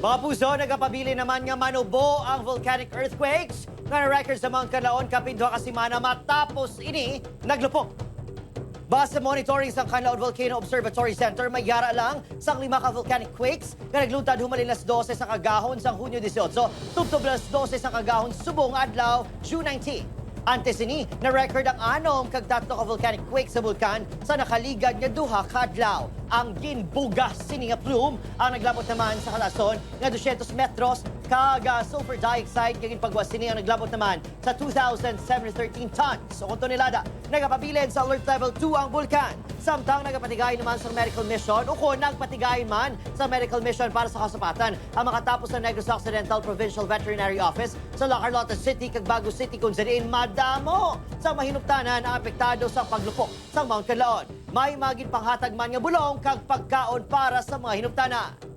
Mga puso, nagapabili naman nga manubo ang volcanic earthquakes nga na-record sa Mount Kanlaon kapin 2 ka semana matapos ini naglupok. Base sa monitoring sa Kanlaon Volcano Observatory Center, may yara lang sang lima ka volcanic quakes nga nagluntad humalin las 12 sa kagahon sang Hunyo 18, tubtob las 12 sa kagahon subong adlaw, June 19. Antes ini, na-record ang 63 ka volcanic quake sa bulkan sa nakaligad nga 2 ka adlaw. Ang ginbugas sini nga plume ang naglabot naman sa kalason nga 200 metros kag sulfur dioxide nga ginpagwas sini ang naglabot naman sa 2,713 tons o kung tonelada. Nagapabilin sa alert level 2 ang bulkan. Samtang nagapatigay naman sa medical mission o kung nagpatigay man sa medical mission para sa kasapatan ang makatapos sa Negros Occidental Provincial Veterinary Office sa La Carlota City kag Bago City kung sa diin madamo sa mahinuptanan ang apektado sa paglupok sa Mount Kanlaon. May magin panghatag man nga bulong kag pagkaon para sa mga hinuptanan.